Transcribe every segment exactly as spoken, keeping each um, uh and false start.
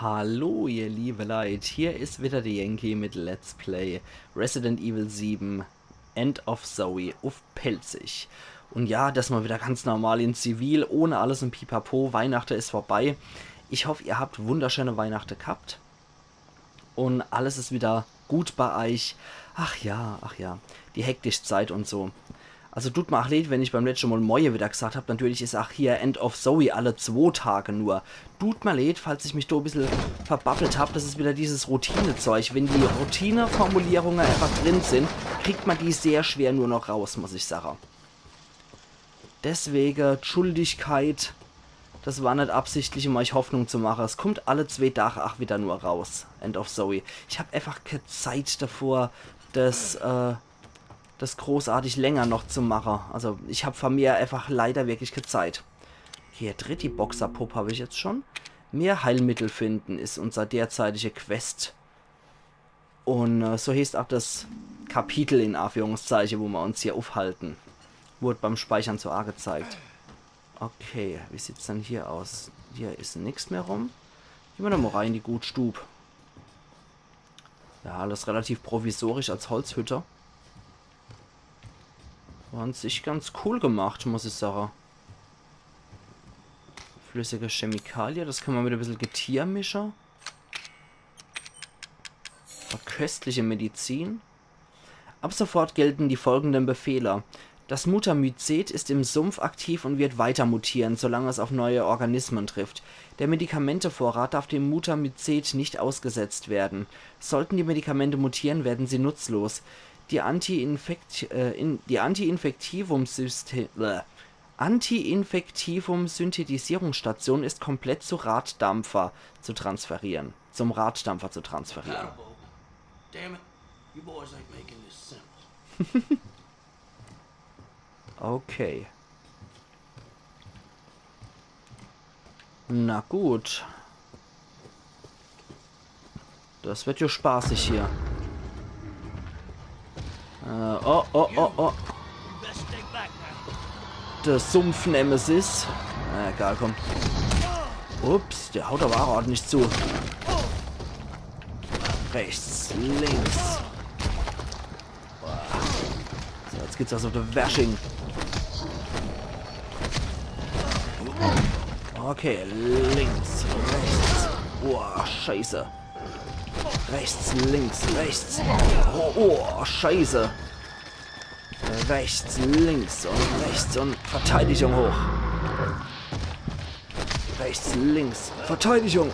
Hallo, ihr liebe Leit, hier is wieder de Yankee mit Let's Play Resident Evil sieben End of Zoe uff Pälzisch. Und ja, das mal wieder ganz normal in Zivil, ohne alles und Pipapo. Weihnachte is vorbei. Ich hoff, ihr habt wunderschöne Weihnachte gehabt. Und alles is wieder gut bei eich. Ach ja, ach ja. Die hektisch Zeit und so. Also tut mer ach leed, wenn ich beim letschte Mal Moje wieder gesagt hab. Natürlich is ach hier End of Zoe alle zwo Tage nur. Tut mer leed, falls ich mich do e bissel verbabbelt hab. Das is wieder dieses Routinezeug. Wenn die Routineformulierunge einfach drin sin, kriegt mer die sehr schwer nur noch raus, muss ich sage. Deswege, Schuldigkeit, das war net absichtlich, um eich Hoffnung zu mache. Es kummt alle zwee Dach ach wieder nur raus. End of Zoe. Ich hab einfach ke Zeit davor, das, äh, das großartig länger noch zu mache. Also, ich hab von mir einfach leider wirklich ke Zeit. Hier, dritti Boxerpupp hab ich jetzt schon. Mehr Heilmittel finden is unser derzeitige Quest. Und, äh, so heeßt ach das Kapitel in Anführungszeiche, wo mer uns hier uffhalten. Wurd beim Speichern so agezeigt. Okay, wie sieht's denn hier aus? Hier is nix mehr rum. Gehn mer doch mal rein in die gut Stub. Ja, alles relativ provisorisch als Holzhütte. War an sich ganz cool gemacht, muss ich sage. Flüssige Chemikalie, das kann mer mit e bissel Getier mische. Verköstliche Medizin. Ab sofort gelten die folgenden Befehle. Das Mutamycet ist im Sumpf aktiv und wird weiter mutieren, solange es auf neue Organismen trifft. Der Medikamentevorrat darf dem Mutamycet nicht ausgesetzt werden. Sollten die Medikamente mutieren, werden sie nutzlos. Die Anti-Infekt-, äh, in, die Anti-Infektivum-System, äh, Anti-Infektivum-Synthetisierungsstation ist komplett zu Raddampfer zu transferieren. Zum Raddampfer zu transferieren. Damn it. You boys ain't making this simple. Okay. Na gut. Das wird ja spaßig hier. Äh, oh, oh, oh, oh. Der Sumpf-Nemesis. Na egal, komm. Ups, der haut aber auch ordentlich zu. Rechts, links. So, jetzt geht's also auf die Wersching. Okay, links, rechts. Boah, scheiße. Rechts, links, rechts. Oh, oh, scheiße. Rechts, links und rechts und Verteidigung hoch. Rechts, links, Verteidigung.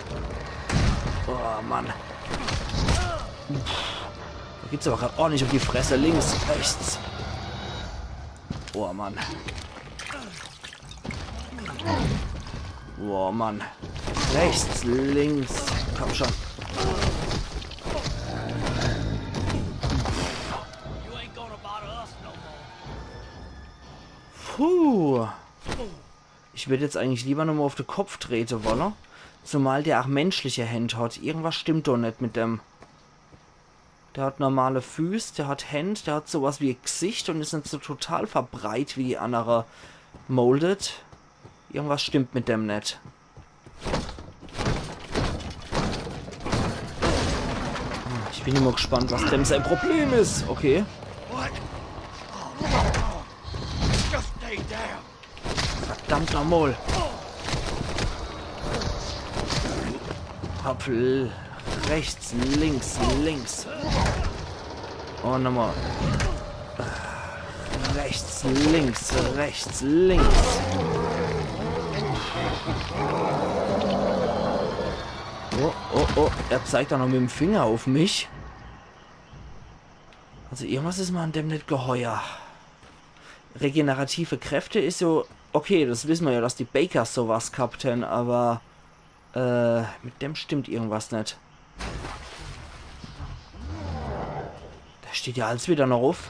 Oh, Mann. Da gibt's aber grad ordentlich auf die Fresse. Links, rechts. Oh, Mann. Oh, Mann. Rechts, links. Komm schon. Puh. Ich würd jetzt eigentlich lieber nochmal auf de Kopf trete wolle. Zumal der auch menschliche Händ hat. Irgendwas stimmt doch net mit dem. Der hat normale Füß, der hat Händ, der hat sowas wie e Gsicht und is net so total verbreit wie die annere Molded. Irgendwas stimmt mit dem net. Ich bin immer gespannt, was dem sein Problem is. Okay. What? Just stay down. Verdammt nochmal. Hopp, l-, rechts, links, links. Und nochmal. Rechts, links, rechts, links. Oh, oh, oh. Er zeigt da noch mit dem Finger auf mich. Also irgendwas is mir an dem net geheuer. Regenerative Kräfte is so, okay, das wissen wir ja, dass die Bakers sowas gehabt haben, aber, äh, mit dem stimmt irgendwas net. Da steht ja alles wieder noch auf.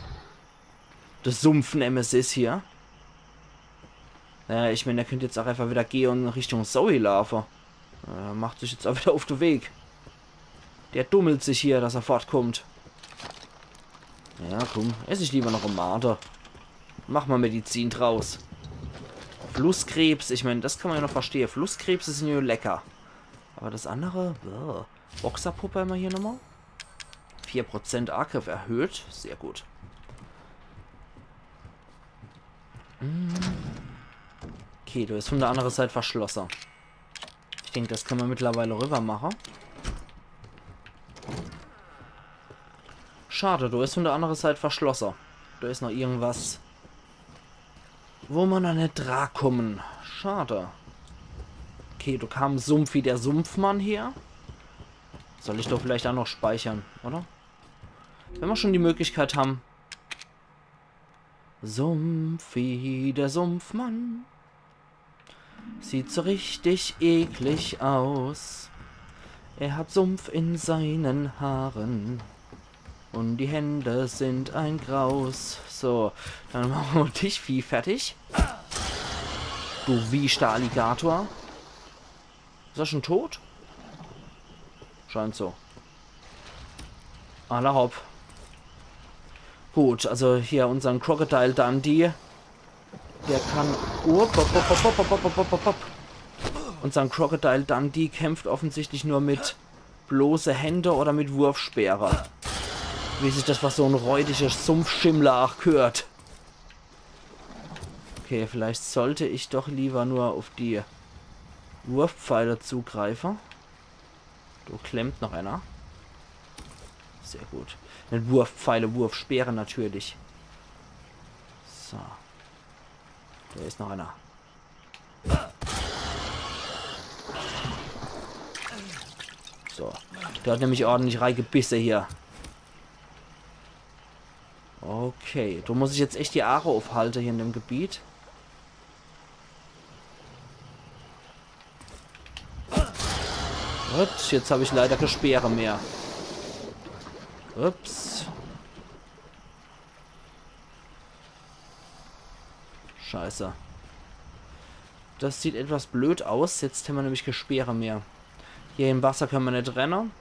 Das Sumpf-Nemesis hier. Naja, ich mein, der könnt jetzt auch einfach wieder gehe und Richtung Zoe laufe. Äh, macht sich jetzt auch wieder auf de Weg. Der dummelt sich hier, dass er fortkommt. Ja, komm, ess ich lieber noch e Mate. Mach mal Medizin draus. Flusskrebs, ich mein, das kann man ja noch verstehe. Flusskrebs is ja lecker. Aber das andere, äh, Boxerpuppe immer hier nochmal. Vier Prozent Agriff erhöht. Sehr gut. Mm. Okay, do is von der andere Seit verschlosse. Ich denk, das kann ma mittlerweile rüber mache. Schade, do is von der andere Seit verschlosse. Do is noch irgendwas, wo ma noch net dra kommen. Schade. Okay, do kam Sumpfi, der Sumpfmann her. Soll ich doch vielleicht auch noch speichern, oder? Wenn ma schon die Möglichkeit haben. Sumpfi, der Sumpfmann. Sieht so richtig eklig aus. Er hat Sumpf in seinen Haaren. Und die Hände sind ein Graus. So, dann machen wir dich, Vieh, fertig. Du wieschter Alligator. Is er schon tot? Scheint so. Alla hopp. Gut, also hier unsern Crocodile Dundee. Der kann. Upp, upp, upp. Unsern Crocodile Dundee kämpft offensichtlich nur mit bloße Hände oder mit Wurfspeere. Wie sich das für so en räudiger Sumpfschimmler auch gehört. Okay, vielleicht sollte ich doch lieber nur auf die Wurfpfeile zugreifen. Do klemmt noch einer. Sehr gut. Net Wurfpfeile, Wurfspeere natürlich. So. Do is noch einer. So. Der hat nämlich ordentlich reigebisse hier. Okay, do muss ich jetzt echt die Aare aufhalte hier in dem Gebiet. Ups, jetzt hab ich leider kä Speere mehr. Ups. Scheiße. Das sieht etwas blöd aus. Jetzt hämmer nämlich kä Speere mehr. Hier im Wasser könne mer net renne.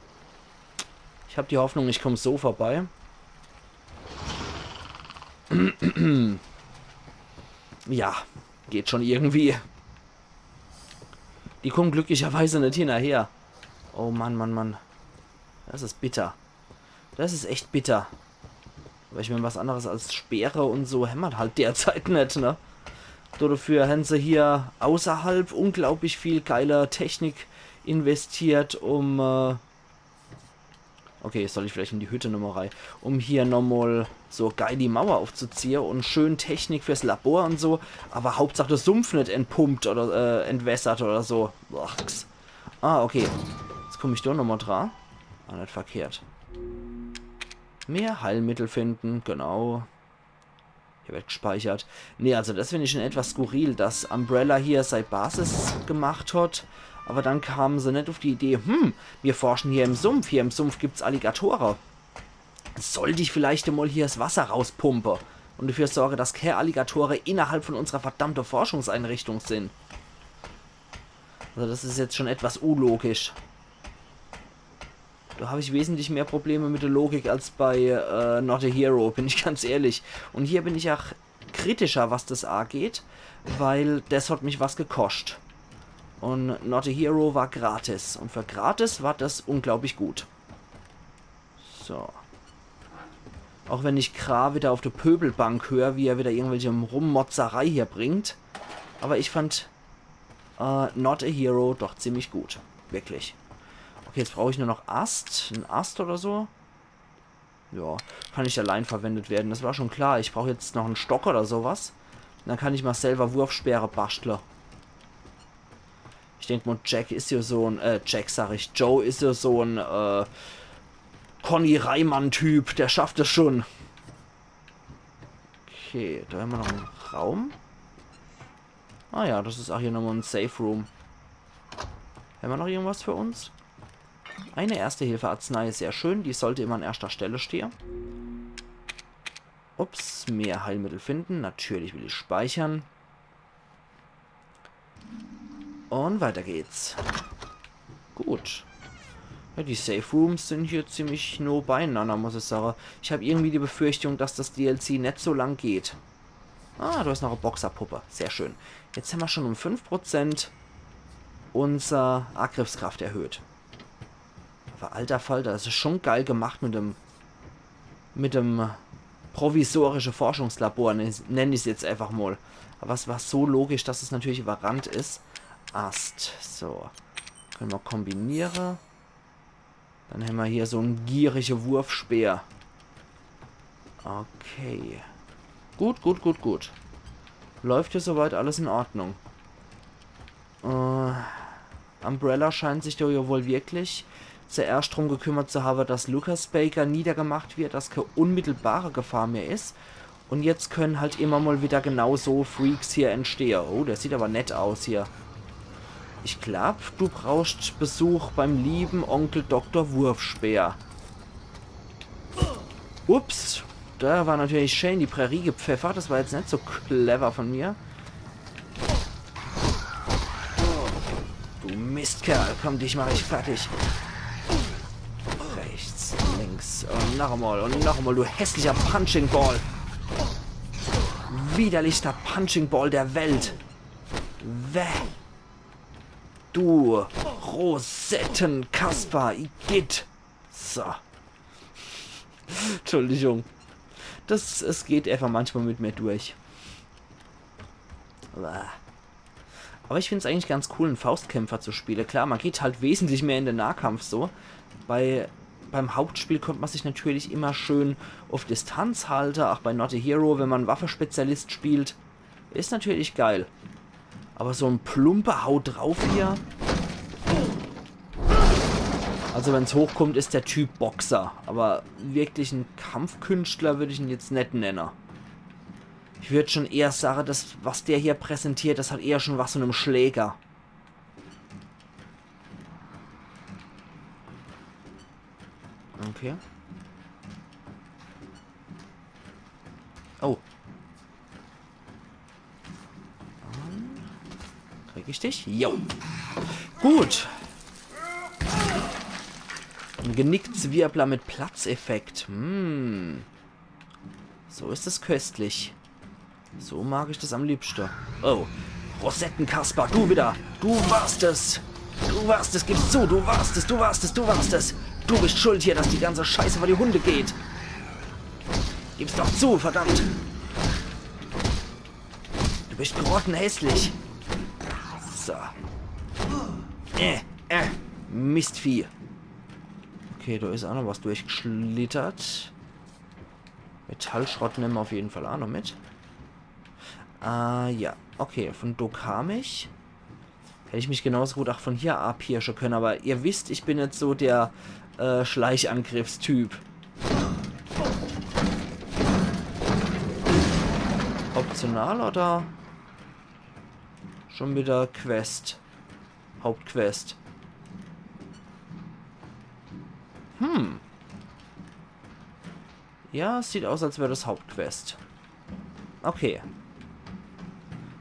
Ich hab die Hoffnung, ich komm so vorbei. Ja, geht schon irgendwie. Die kommen glücklicherweise net hinnerher. Oh Mann, Mann, Mann. Das is bitter. Das is echt bitter. Aber ich mein, was anderes als Speere und so hämmer halt derzeit net, ne? So, dafür hän se hier außerhalb unglaublich viel geile Technik investiert, um, äh, okay, soll ich vielleicht in die Hütte nochmal rei, um hier nochmal so geil die Mauer aufzuziehe und schön Technik fürs Labor und so, aber Hauptsach der Sumpf net entpumpt oder, äh, entwässert oder so. Boah. Ah, okay. Jetzt komm ich do nochmal dra. Ah, net verkehrt. Mehr Heilmittel finden, genau. Hier wird gespeichert. Nee, also das find ich schon etwas skurril, dass Umbrella hier sei Basis gemacht hat, aber dann kamen se net auf die Idee, hm, wir forschen hier im Sumpf, hier im Sumpf gibt's Alligatore. Sollt ich vielleicht mal hier das Wasser rauspumpe und dafür sorge, dass kä Alligatore innerhalb von unserer verdammte Forschungseinrichtung sind? Also das is jetzt schon etwas unlogisch. Da hab ich wesentlich mehr Probleme mit der Logik als bei, äh, Not a Hero, bin ich ganz ehrlich. Und hier bin ich auch kritischer, was das angeht, weil das hat mich was gekoscht. Und Not a Hero war gratis. Und für gratis war das unglaublich gut. So. Auch wenn ich Kra wieder auf der Pöbelbank hör, wie er wieder irgendwelche Rummotzerei hier bringt. Aber ich fand, äh, Not a Hero doch ziemlich gut. Wirklich. Okay, jetzt brauch ich nur noch Ast. En Ast oder so. Ja, kann nicht allein verwendet werden. Das war schon klar. Ich brauch jetzt noch en Stock oder sowas. Dann kann ich mal selber Wurfspeere baschtle. Ich denk mal, Jack is ja so en, äh, Jack sag ich, Joe is ja so en, äh, Conny-Reimann-Typ. Der schafft es schon. Okay, da hämmer noch en Raum. Ah ja, das is auch hier nochmal en Safe Room. Hämmer noch irgendwas für uns? Eine Erste-Hilfe-Arznei, sehr schön. Die sollte immer an erster Stelle stehe. Ups, mehr Heilmittel finden. Natürlich will ich speichern. Und weiter geht's. Gut. Ja, die Safe Rooms sind hier ziemlich no beieinander, muss ich sagen. Ich hab irgendwie die Befürchtung, dass das D L C net so lang geht. Ah, du hast noch eine Boxerpuppe. Sehr schön. Jetzt hämmer schon um fünf Prozent. unser Angriffskraft erhöht. Aber alter Falter, das is schon geil gemacht mit dem, mit dem provisorische Forschungslabor, ne-, nenn ich's jetzt einfach mal. Aber es war so logisch, dass es natürlich überrannt is. Ast, so. Können wir kombinieren. Dann hämmer hier so en gierige Wurfspeer. Okay. Gut, gut, gut, gut. Läuft ja soweit alles in Ordnung. Äh, Umbrella scheint sich do ja wohl wirklich zuerscht drum gekümmert zu haben, dass Lucas Baker niedergemacht wird, dass keine unmittelbare Gefahr mehr is. Und jetzt können halt immer mal wieder genau so Freaks hier entstehen. Oh, der sieht aber nett aus hier. Ich glaub, du brauchst Besuch beim lieben Onkel Doktor Wurfspeer. Ups, da war natürlich schön die Prärie gepfeffert. Das war jetzt net so clever von mir. Du Mistkerl, komm, dich mach ich fertig. Rechts, links und noch einmal und noch einmal, du hässlicher Punching Ball. Widerlichster Punching Ball der Welt. Wäh. Du Rosettenkasper, igitt. So. Entschuldigung. Das, es geht einfach manchmal mit mir durch. Uah. Aber ich find's eigentlich ganz cool, en Faustkämpfer zu spielen. Klar, man geht halt wesentlich mehr in den Nahkampf so. Bei, beim Hauptspiel konnt man sich natürlich immer schön auf Distanz halten, auch bei Not a Hero, wenn man Waffenspezialist spielt. Is natürlich geil. Aber so en plumper Haut drauf hier. Also wenn's hochkommt, is der Typ Boxer. Aber wirklich en Kampfkünstler würd ich en jetzt net nennen. Ich würd schon eher sagen, das, was der hier präsentiert, das hat eher schon was von em Schläger. Okay. Oh. Krieg ich dich? Jo. Gut. En Genickzwirbler mit Platzeffekt. Hm. So is es köstlich. So mag ich das am liebsten. Oh. Rosettenkasper, du wieder. Du warst es. Du warst es, gib's zu. Du warst es, du warst es, du warst es. Du bist schuld hier, dass die ganze Scheiße vor die Hunde geht. Gib's doch zu, verdammt. Du bist grottenhässlich. So. Äh, äh, Mistvieh. Okay, da is auch noch was durchgeschlittert. Metallschrott nemme mer auf jeden Fall auch noch mit. Äh, ja. Okay, von do kam ich. Hätt ich mich genauso gut auch von hier abhirsche können, aber ihr wisst, ich bin jetzt so der, äh, Schleichangriffstyp. Optional oder schon wieder Quest? Hauptquest. Hm. Ja, es sieht aus, als wär das Hauptquest. Okay.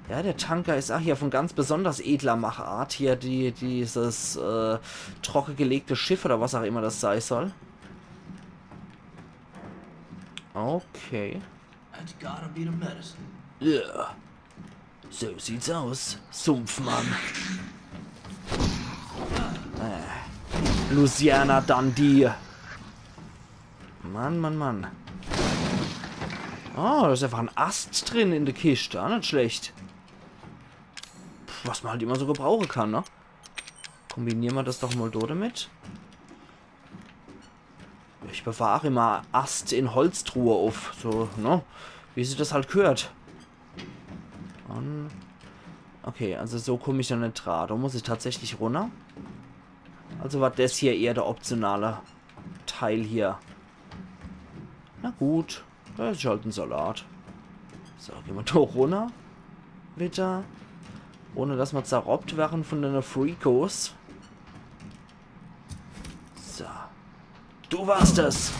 Ja, der Tanker is auch hier von ganz besonders edler Machart. Hier die, dieses, äh, trockegelegte Schiff oder was auch immer das sei soll. Okay. That's gotta be the medicine. Ja. So sieht's aus. Sumpfmann. Äh. Louisiana Dundee. Mann, Mann, Mann. Oh, da is einfach en Ast drin in der Kiste. Auch net schlecht. Pff, was man halt immer so gebrauchen kann, ne? Kombinieren wir das doch mal do damit. Ich bewahre immer Ast in Holztruhe auf. So, ne? Wie sich das halt gehört. Und okay, also so komm ich da net dran. Da muss ich tatsächlich runter. Also war das hier eher der optionale Teil hier. Na gut, das is halt en Salat. So, gehen wir doch runter. Bitte. Ohne dass wir zerroppt werden von den Freakos. So. Du warst es!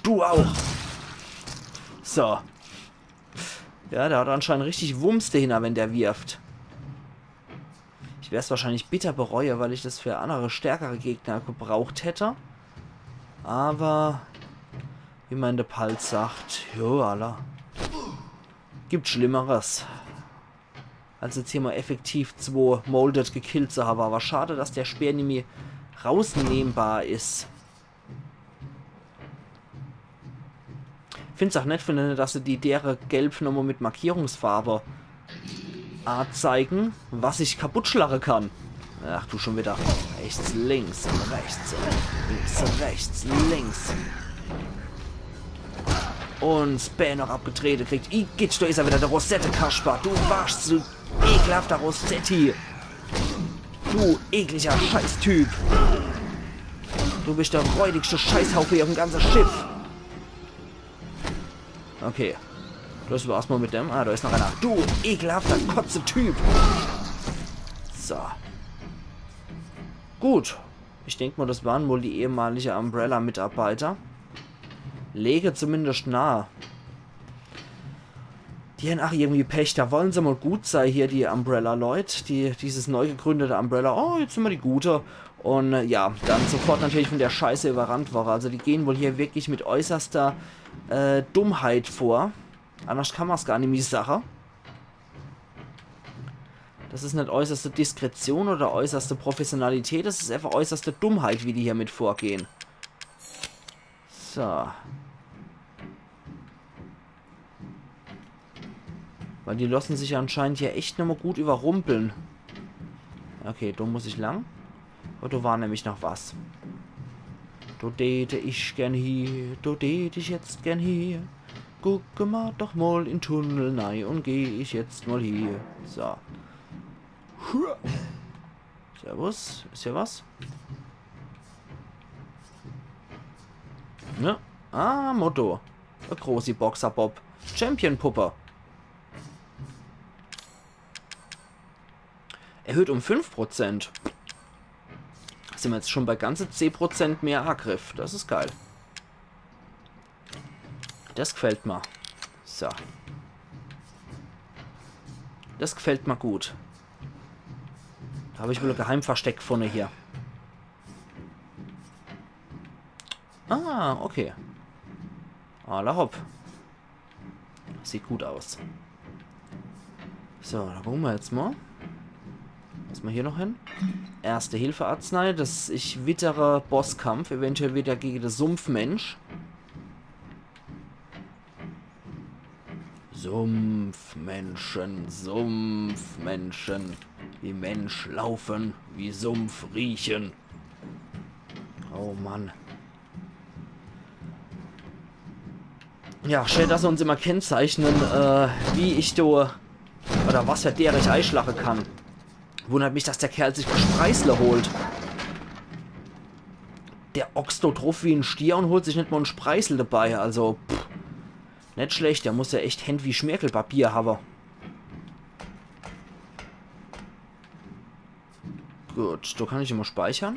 Du auch! So. Ja, der hat anscheinend richtig Wumms dahinter, wenn der wirft. Ich werd's wahrscheinlich bitter bereuen, weil ich das für andere, stärkere Gegner gebraucht hätte. Aber, wie man in der Palz sagt, jo, alla. Gibt Schlimmeres. als jetzt hier mol effektiv zwo Molded gekillt zu hawwe. Awwer schad, dass der Speer nimmi rausnehmbar is. Find's ach net, finn, dass se die Deere gelb nochmol mit Markierungsfarbe azeige, was ich kaputtschlache kann. Ach du, schun widder. Rechts, links, rechts, links, rechts, links. Un Speer noch abgetrete kriegt. Igitt, do is er widder, de Rosette-Kasper. Du warsch so ekelhafter Rossetti. Du ekliger Scheißtyp. Du bisch de räudigste Scheißhaufe hier uff'm ganze Schiff. Okay. Des war's mol mit dem. Ah, do is noch einer. Du ekelhafter Kotze-Typ. So. Gut. Ich denk mol, des ware wohl die ehemalige Umbrella-Mitarbeiter. Lege zumindest nahe. Die hän ach irgendwie Pech. Do wolle se mol gut sei hier, die Umbrella-Leut. Die, dieses neu gegründete Umbrella. Oh, jetzt sin mer die Gute. Un, äh, ja, dann sofort natürlich vun der Scheiße iwwerrannt ware. Also die gehn wohl hier wirklich mit äußerster, äh, Dummheit vor. Annerscht kann mer's gar nimmi sache. Des is net äußerste Diskretion oder äußerste Professionalität, des is einfach äußerste Dummheit, wie die hier mit vorgehn. So. Weil die losse sich anscheinend hier echt nochmol gut iwwerrumpeln. Okay, do muss ich lang. Un do war nämlich noch was. Do dät ich gern hie, do dät ich jetzt gern hie. Gucke mer doch mol in Tunnel nei un geh ich jetzt mol hie. So. Servus. Is hier was? Ne? Ah, Motto. E großi Boxer Bob. Champion-Puppe. Erhöht um fünf Prozent. Sin mer jetzt schun bei ganze zeh Prozent mehr Agriff. Des is geil. Des gfällt mer. So. Des gfällt mer gut. Do hab ich wohl e Geheimversteck vorne hier. Ah, okay. Alla hopp. Sieht gut aus. So, do gucke mer jetzt mol. Was mer hier noch hän? Erste-Hilfe-Arznei. Des, ich wittere Bosskampf. Eventuell widder gege de Sumpfmensch. Sumpfmenschen, Sumpfmenschen. Wie Mensch laufen, wie Sumpf riechen. Oh Mann. Ja, schää, dass se uns immer kennzeichnen, äh, wie ich do, oder was für Deere ich eischlache kann. Wundert mich, dass der Kerl sich e Spreißel holt. Der hockst do druff wie en Stier un holt sich net mol en Spreißel debei. Also, pff, net schlecht. Der muss ja echt Händ wie Schmirgelpapier hawwe. Gut, do kann ich immer speichere.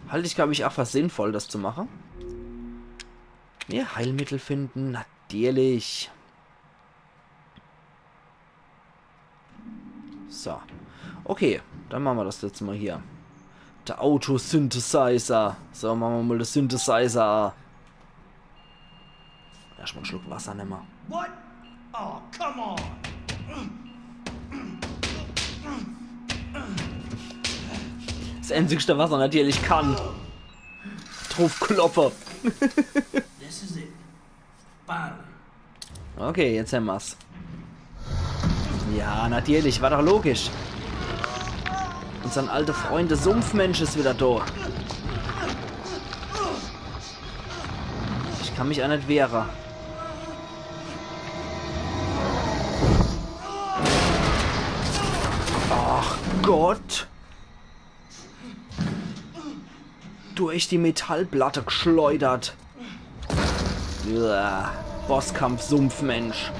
Halt ich, glaab ich, ach für sinnvoll, des zu mache. Mehr Heilmittel finden, natürlich. So. Okay, dann mache mer des jetzt mol hier. De Autosynthesizer. So, mache mer mol de Synthesizer. Erscht mol en Schluck Wasser nemme. What? Oh, come on. Des Einzigste, was er natürlich kann. Druffkloppe. This is it. Finally. Okay, jetzt hämmer's. Ja, natürlich, war doch logisch. Unsern alte Freund, de Sumpfmensch, is widder do. Ich kann mich ach net wehre. Ach Gott. Durch die Metallplatte gschleudert. Uah. Bosskampf, Sumpfmensch.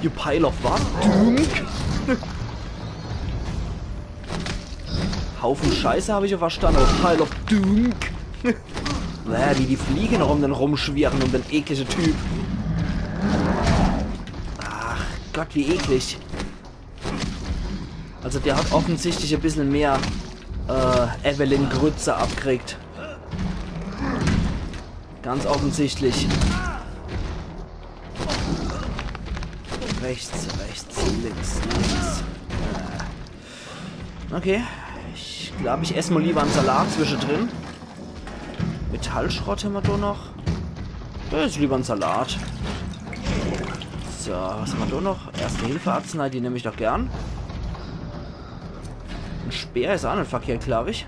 You pile of was? Dunk? Haufe Scheiße, hab ich ja verstande. Pile of Dunk. Uah, wie die Fliege noch um den rumschwirren, um den eklige Typ. Ach Gott, wie eklig. Also der hat offensichtlich e bissel mehr, äh, Evelyn Grütze abkriegt. Ganz offensichtlich. Rechts, rechts, links, links. Äh. Okay. Ich glaab, ich ess mol lieber en Salat zwischedrin. Metallschrott hämmer do noch. Do is lieber en Salat. So, was hämmer do noch? Erste-Hilfe-Arznei, die nemm ich doch gern. En Speer is aa net verkehrt, glaab ich.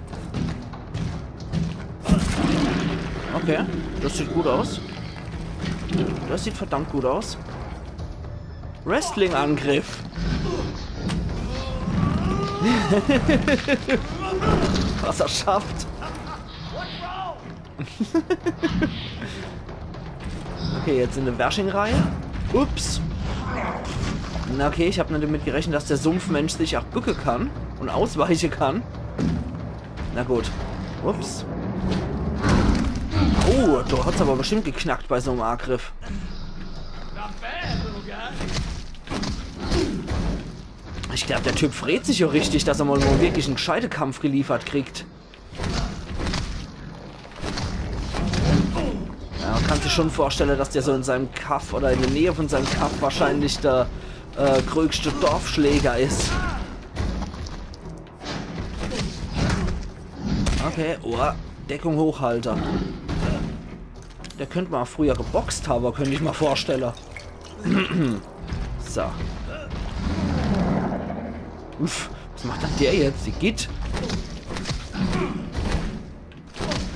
Okay, das sieht gut aus. Das sieht verdammt gut aus. Wrestling-Angriff. Was er schafft. Okay, jetzt in de Wersching rei. Ups. Na okay, ich hab net damit gerechnet, dass der Sumpfmensch sich aa bücke kann un ausweiche kann. Na gut. Ups. Oh, do hat's awwer bestimmt geknackt bei so'm Angriff. Ich glaab, der Typ freet sich jo richtig, dass er mol so'n wirklich en gscheite Kampf geliefert kriegt. Ja, man kann sich schon vorstelle, dass der so in seinem Kaff oder in der Nähe von seinem Kaff wahrscheinlich der äh, größte Dorfschläger is. Okay, oh, Deckung hochhalte. Der könnt mol früher geboxt hawwe, könnt ich mer vorstelle. So. Uff, was macht dann der jetzt? Igitt.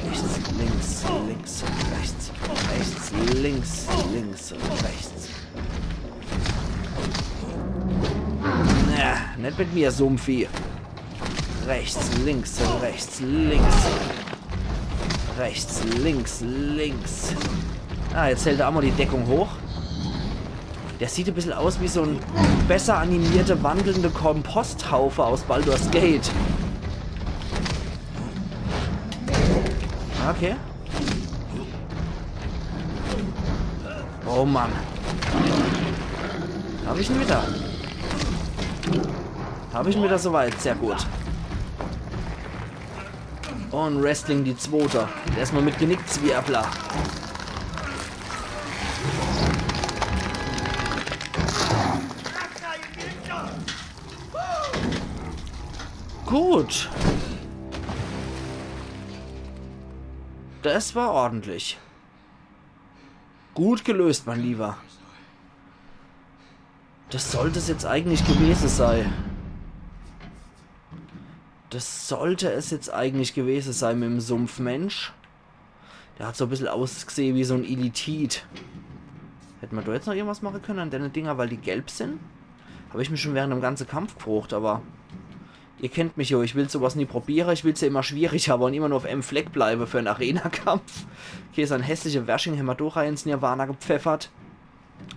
Rechts, links, links, rechts, rechts, links, links, rechts. Na, net mit mir, Sumpfi. Rechts, links, rechts, links. Rechts, links, links. Ah, jetzt hält er aa mol die Deckung hoch. Der sieht e bissel aus wie so'n besser animierte, wandelnde Komposthaufe aus Baldur's Gate. Okay. Oh Mann. Hab ich en wieder? Hab ich en wieder soweit? Sehr gut. Un Wrestling die zwote. Erstmol mit Genickzwirbler. Gut. Das war ordentlich. Gut gelöst, mein Lieber. Das sollt es jetzt eigentlich gewese sei. Das sollt es jetzt eigentlich gewese sei mit em Sumpfmensch. Der hat so e bissel ausgesehe wie so'n Illithid. Hätt mer do jetzt noch irgendwas mache könne an denne Dinger, weil die gelb sin? Hab ich mich schon während dem ganze Kampf gefrocht, awwer ihr kennt mich jo, ich will sowas nie probiere, ich will's jo immer schwierig hawwe un immer nur uff em Fleck bleibe für en Arena-Kampf. Okay, sein hässliche Wersching hämmer doch ins Nirvana gepfeffert.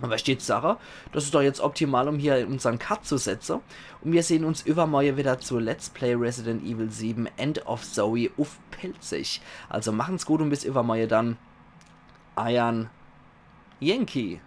Awwer ich deet sache, das is doch jetzt optimal, um hier unsern Cut zu setze. Un mir sehn uns iwwermorje wieder zu Let's Play Resident Evil sieben End of Zoe uff Pälzisch. Also machen's gut un bis iwwermorje dann. Eiern Yankee.